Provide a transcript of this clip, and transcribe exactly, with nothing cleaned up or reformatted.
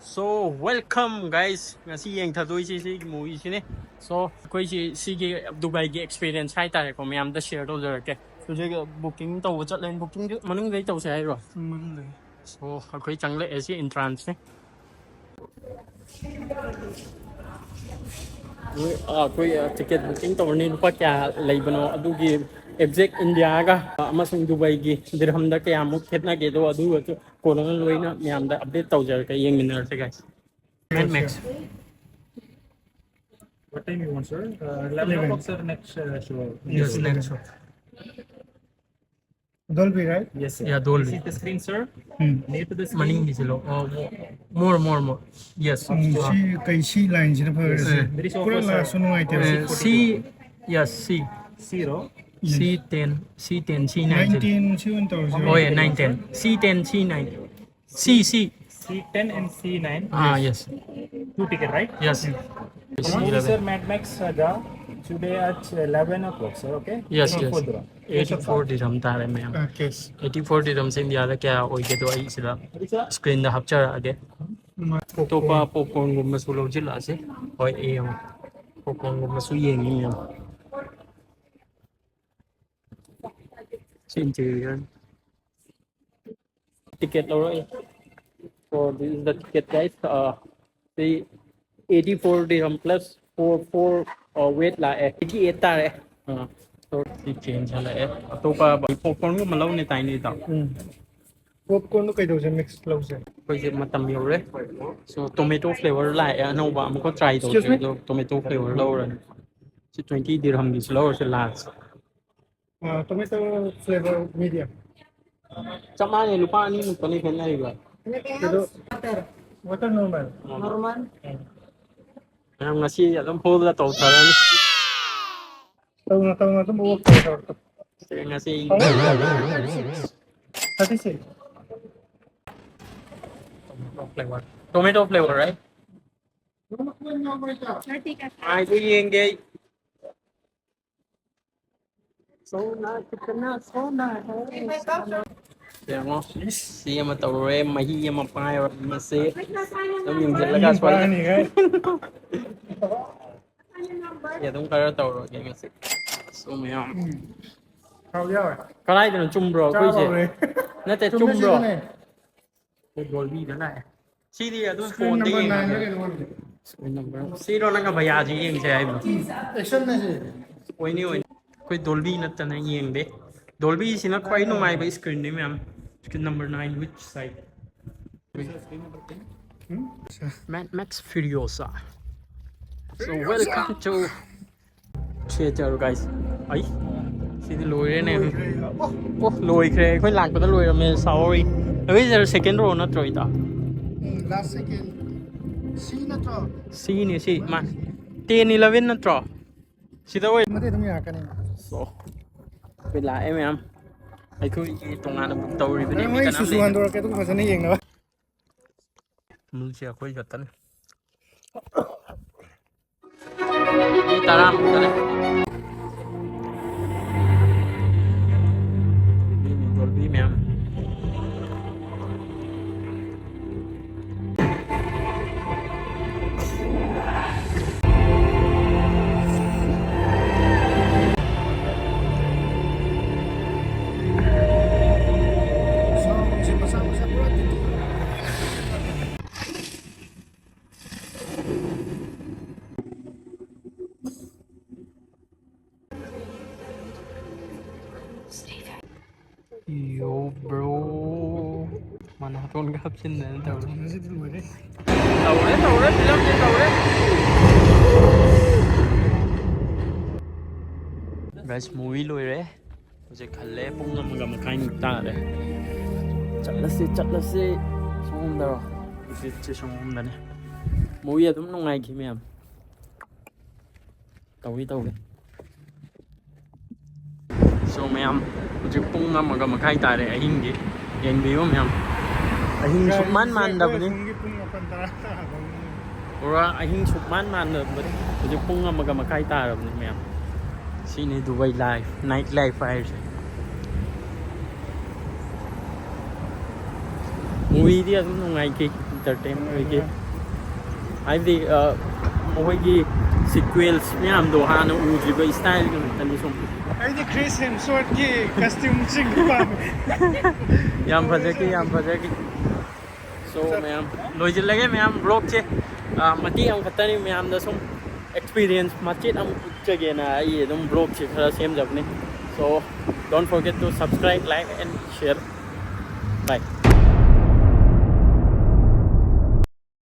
So, welcome guys. ꯉꯁꯤ ꯌꯦꯡꯊꯗꯣꯏꯁꯤ ꯁꯤꯒꯤ movieꯁꯤꯅꯦ. So, ꯑꯩꯈꯣꯏꯁꯤ ꯁꯤꯒꯤ ꯗꯨꯕꯥꯏꯒꯤ experience ꯍꯥꯏꯇꯥꯔꯦꯀꯣ, ꯃꯌꯥꯝꯗ share ꯇꯧꯖꯔꯛꯀꯦ. ꯍꯧꯖꯤꯛ booking ꯇꯧꯕ ꯆꯠꯂꯦ. Bookingꯗꯨ ꯃꯅꯨꯡꯗꯩ ꯇꯧꯁꯦ ꯍꯥꯏꯔꯣ? ꯃꯅꯨꯡꯗꯩ. So, ꯑꯩꯈꯣꯏ ꯆꯪꯂꯛꯑꯦ, ꯁꯤ entranceꯅꯦ. ꯑꯩꯈꯣꯏ, ꯑ, ꯑꯩꯈꯣꯏ, ꯑ, ticket booking ꯇꯧꯔꯅꯤ. ꯂꯨꯄꯥ ꯀꯌꯥ ꯂꯩꯕꯅꯣ, ꯑꯗꯨꯒꯤ exact ꯏꯟꯗꯤꯌꯥꯒ, ꯑ, ꯑꯃꯁꯨꯡ ꯗꯨꯕꯥꯏꯒꯤ ꯗꯤꯔꯍꯝꯗ ꯀꯌꯥꯃꯨꯛ ꯈꯦꯠꯅꯒꯦꯗꯣ, ꯑꯗꯨꯒꯁꯨ ꯀꯣꯟꯅ ꯂꯣꯏꯅ ꯃꯌꯥꯝꯗ update ꯇꯧꯖꯔꯛꯀꯦ, ꯌꯦꯡꯃꯤꯟꯅꯔꯁꯦ guys. Mad Max. What time you want, sir? Uh, eleven o'clock, sir, next, uh, show. Yes, next show. Dolby, right? Yes, sir. Yeah, Dolby. You see the screen, sir? Hmm. Near to the screen. ꯃꯅꯤꯡꯒꯤꯁꯤ ꯂꯧ. ꯑꯣ, more, more, more. Yes. ꯎꯝ, ꯁꯤ ꯀꯩ, ꯁꯤ lineꯁꯤꯅ ꯐꯔꯦ. Yes, sir. There is offer, sir. ꯄꯨꯔꯥ lastꯁꯨ ꯅꯨꯡꯉꯥꯏꯇꯦꯕ. ꯑꯦ, ꯁꯤ, yes, ꯁꯤ. Zero. ꯁꯤ ten, ꯁꯤ ten, ꯁꯤ nine. Nine ten ꯁꯤ ꯑꯣꯏꯅ ꯇꯧꯔꯁꯤꯔꯣ? ꯍꯣꯏ, nine ten. ꯁꯤ ten, ꯁꯤ nine. C, C. C ten and C nine. Ah, yes. Two ticket, right? Yes. Sir, Mad Max, uh, today at eleven o'clock, sir, okay? Yes, yes. Eighty-four dirham. Eighty-four dirham ꯇꯥꯔꯦ, ꯃꯌꯥꯝ꯫ Okay. Eighty-four dirham ꯁꯦ ꯏꯟꯗꯤꯌꯥꯗ ꯀꯌꯥ ꯑꯣꯏꯒꯦꯗꯣ ꯑꯩ ꯁꯤꯗ screenꯗ ꯍꯥꯞꯆꯔꯛꯑꯒꯦ. ꯑꯇꯣꯞꯄ popcornꯒꯨꯝꯕꯁꯨ ꯂꯧꯁꯤꯜꯂꯛꯑꯁꯤ꯫ ꯍꯣꯏ, ꯑꯩ ꯑꯃꯨꯛ popcornꯒꯨꯝꯕꯁꯨ ꯌꯦꯡꯉꯤ, ꯃꯌꯥꯝ꯫ ꯁꯤ interior꯫ Ticket ꯂꯧꯔꯛꯑꯦ꯫ So, this is the ticket, guys. Uh, the eighty-four dirham plus four, four, uh, weight ꯂꯥꯛꯑꯦ꯫ Eighty-eight ꯇꯥꯔꯦ꯫ ꯑꯥ, so, ꯁꯤ change ꯍꯜꯂꯛꯑꯦ꯫ ꯑꯇꯣꯞꯄ popcornꯒꯨꯝꯕ ꯂꯧꯅꯤ ꯇꯥꯏꯅꯦ, ꯏꯇꯥꯎ? ꯎꯝ꯫ Popcornꯗꯣ ꯀꯩꯗꯧꯁꯦ, mix ꯂꯧꯁꯦ? ꯑꯩꯈꯣꯏꯁꯦ ꯃꯇꯝ ꯌꯧꯔꯦ꯫ So, tomato flavor ꯂꯥꯛꯑꯦ ꯑꯅꯧꯕ ꯑꯃꯨꯛꯀ try ꯇꯧꯁꯦ꯫ Excuse me? ꯑꯗꯣ tomato flavor ꯂꯧꯔꯅꯤ꯫ ꯁꯤ twenty dirhamꯒꯤꯁꯤ ꯂꯧꯔꯁꯦ last꯫ ꯑꯥ, tomato flavor medium꯫ ꯆꯞ ꯃꯥꯟꯅꯩ, ꯂꯨꯄꯥ ꯑꯅꯤꯃꯨꯛꯇꯅꯤ ꯈꯦꯠꯅꯔꯤꯕ꯫ ꯑꯗꯣ water꯫ Water normal꯫ Normal꯫ ꯃꯌꯥꯝ ꯉꯁꯤ ꯑꯗꯨꯝ fullꯗ ꯇꯧꯊꯔꯅꯤ꯫ ꯇꯧꯅ ꯇꯧꯅ ꯑꯗꯨꯝ work ꯇꯧꯔꯣ꯫ ꯁꯦ ꯉꯁꯤ thirty six꯫ Tomato flavor, right? ꯉꯥꯏꯈꯣ, ꯌꯦꯡꯒꯦ ꯑꯩ꯫ सोना कितना सोना है। ꯌꯦꯡꯉꯣ, ꯁꯤ ꯑꯃ ꯇꯧꯔꯨꯔꯦ, ꯃꯍꯤ ꯑꯃ ꯄꯥꯏꯔꯨꯔꯦ꯫ ꯃꯁꯤ ꯑꯗꯨꯝ ꯌꯦꯡꯁꯤꯜꯂꯒ ꯁ꯭ꯋꯥꯏꯗ ꯁꯤ ꯑꯗꯨꯝ ꯈꯔ ꯇꯧꯔꯒꯦ ꯉꯁꯤ꯫ ꯁꯨꯝ ꯌꯥꯝ ꯀꯗꯥꯏꯗꯅꯣ ꯆꯨꯝꯕ꯭ꯔꯣ ꯑꯩꯈꯣꯏꯁꯦ? ꯅꯠꯇꯦ, ꯆꯨꯝꯕ꯭ꯔꯣ? ꯑꯩꯈꯣꯏ ꯗꯣꯜꯕꯤꯗ ꯂꯥꯛꯑꯦ꯫ ꯁꯤꯗꯤ ꯑꯗꯨꯝ ꯐꯣꯟꯗ ꯌꯦꯡꯉꯒꯦ꯫ Screen number. ꯁꯤꯔꯣ ꯅꯪꯒ ꯚꯩꯌꯥꯁꯤ ꯌꯦꯡꯁꯦ ꯍꯥꯏꯕꯅꯣ? ꯑꯣꯏꯅꯤ, ꯑꯣꯏꯅꯤ꯫ ꯑꯩꯈꯣꯏ ꯗꯣꯜꯕꯤ ꯅꯠꯇꯅ ꯌꯦꯡꯗꯦ꯫ ꯗꯣꯜꯕꯤꯁꯤꯅ ꯈ꯭ꯋꯥꯏ ꯅꯨꯡꯉꯥꯏꯕ screenꯅꯤ ꯃꯌꯥꯝ꯫ Screen number nine, which side? Mad Max Furiosa. So welcome to theater, guys. ꯑꯩ ꯁꯤꯗꯤ ꯂꯣꯏꯔꯦꯅꯦ꯫ ꯑꯣ, ꯂꯣꯏꯈ꯭ꯔꯦ꯫ ꯑꯩꯈꯣꯏ ꯂꯥꯛꯄꯗ ꯂꯣꯏꯔꯝꯃꯦ꯫ Sorry. ꯑꯩꯈꯣꯏ second row ꯅꯠꯇ꯭ꯔꯣ, ꯏꯇꯥꯎ? Last second. C ꯅꯠꯇ꯭ꯔꯣ? Cꯅꯦ, C꯫ ꯃꯥ ten eleven ꯅꯠꯇ꯭ꯔꯣ? ꯁꯤꯗ ꯑꯣꯏ꯫ ꯃꯗꯤ ꯑꯗꯨꯝ ꯌꯥꯔꯛꯀꯅꯤ꯫ So, ꯑꯩꯈꯣꯏ ꯂꯥꯛꯑꯦ ꯃꯌꯥꯝ꯫ ꯑꯩꯈꯣꯏꯒꯤ ꯇꯣꯉꯥꯟꯅ book ꯇꯧꯔꯤꯕꯅꯤ꯫ ꯃꯤ ꯃꯣꯏ ꯀꯅꯥꯝ ꯁꯨꯁꯨ ꯂꯩꯇꯦ꯫ ꯍꯟꯗꯣꯔꯛꯀꯦ, ꯑꯗꯨꯒ ꯐꯖꯅ ꯌꯦꯡꯅꯕ꯫ ꯃꯤꯁꯦ ꯑꯩꯈꯣꯏ ꯈꯛꯇꯅꯤ꯫ ꯃꯤ ꯇꯔꯥꯃꯨꯛꯇꯅꯦ꯫ ꯃꯤ ꯃꯌꯥꯝ꯫ Yo, bro. ꯃꯅꯥꯇꯣꯟꯒ ꯍꯥꯞꯆꯤꯟꯗꯅ ꯇꯧꯔꯦ꯫ ꯃꯅꯥꯇꯣꯟꯒꯁꯤꯗꯤ ꯂꯣꯏꯔꯦ꯫ ꯇꯧꯔꯦ, ꯇꯧꯔꯦ, ꯐꯤꯂꯝꯁꯦ ꯇꯧꯔꯦ꯫ Guys, movie ꯂꯣꯏꯔꯦ꯫ ꯍꯧꯖꯤꯛ ꯍꯜꯂꯦ, ꯄꯨꯡ ꯑꯃꯒ ꯃꯈꯥꯏꯃꯨꯛ ꯇꯥꯔꯦ꯫ ꯆꯠꯂꯁꯤ, ꯆꯠꯂꯁꯤ꯫ ꯁꯣꯝꯗꯔꯣ? Exitꯁꯦ ꯁꯣꯝꯗꯅꯦ꯫ Movie ꯑꯗꯨꯝ ꯅꯨꯡꯉꯥꯏꯈꯤ ꯃꯌꯥꯝ꯫ ꯇꯧꯏ, ꯇꯧꯏ꯫ So ꯃꯌꯥꯝ, ꯍꯧꯖꯤꯛ ꯄꯨꯡ ꯑꯃꯒ ꯃꯈꯥꯏ ꯇꯥꯔꯦ ꯑꯍꯤꯡꯒꯤ꯫ ꯌꯦꯡꯕꯤꯌꯨ ꯃꯌꯥꯝ, ꯑꯍꯤꯡ ꯁꯨꯛꯃꯥꯟ ꯃꯥꯟꯗꯕꯅꯤ꯫ ꯄꯨꯡ ꯃꯥꯄꯟ ꯇꯔꯥ ꯇꯥꯔꯕꯅꯤ꯫ ꯄꯨꯔꯥ ꯑꯍꯤꯡ ꯁꯨꯛꯃꯥꯟ ꯃꯥꯟꯗꯕꯅꯤ꯫ ꯍꯧꯖꯤꯛ ꯄꯨꯡ ꯑꯃꯒ ꯃꯈꯥꯏ ꯇꯥꯔꯕꯅꯤ ꯃꯌꯥꯝ꯫ ꯁꯤꯅꯤ Dubai life, night life ꯍꯥꯏꯔꯤꯁꯦ꯫ ꯃꯨꯚꯤꯗꯤ ꯑꯗꯨꯝ ꯅꯨꯡꯉꯥꯏꯈꯤ, ꯏꯟꯇꯔꯇꯦꯟ ꯑꯣꯏꯈꯤ꯫ ꯍꯥꯏꯕꯗꯤ ꯃꯈꯣꯏꯒꯤ ꯁꯤꯀ꯭ꯋꯦꯟꯁ ꯃꯌꯥꯝꯗꯣ ꯍꯥꯟꯅ ꯎꯗ꯭ꯔꯤꯕ ꯏꯁꯇꯥꯏꯜꯒꯤ ꯉꯥꯛꯇꯅꯤ ꯁꯨꯝ꯫ ꯑꯩꯗꯤ ꯈ꯭ꯔꯤꯁ ꯍꯦꯝꯁꯋꯔꯠꯀꯤ ꯀꯁꯇ꯭ꯌꯨꯝꯁꯤꯡꯗꯨ ꯄꯥꯝꯃꯦ꯫ ꯌꯥꯝ ꯐꯖꯈꯤ, ꯌꯥꯝ ꯐꯖꯈꯤ꯫ ꯁꯣ ꯃꯌꯥꯝ, ꯂꯣꯏꯁꯤꯜꯂꯒꯦ ꯃꯌꯥꯝ, ꯕ꯭ꯂꯣꯛꯁꯦ ꯃꯇꯦꯛ ꯑꯃꯈꯛꯇꯅꯤ ꯃꯌꯥꯝꯗ ꯁꯨꯝ ꯑꯦꯛꯁꯄꯤꯔꯤꯌꯦꯟꯁ ꯃꯆꯦꯠ ꯑꯃ ꯎꯠꯆꯒꯦꯅ ꯑꯩ ꯑꯗꯨꯝ ꯕ꯭ꯂꯣꯛꯁꯦ ꯈꯔ ꯁꯦꯝꯖꯕꯅꯤ꯫ So don't forget to subscribe, like and share. Bye.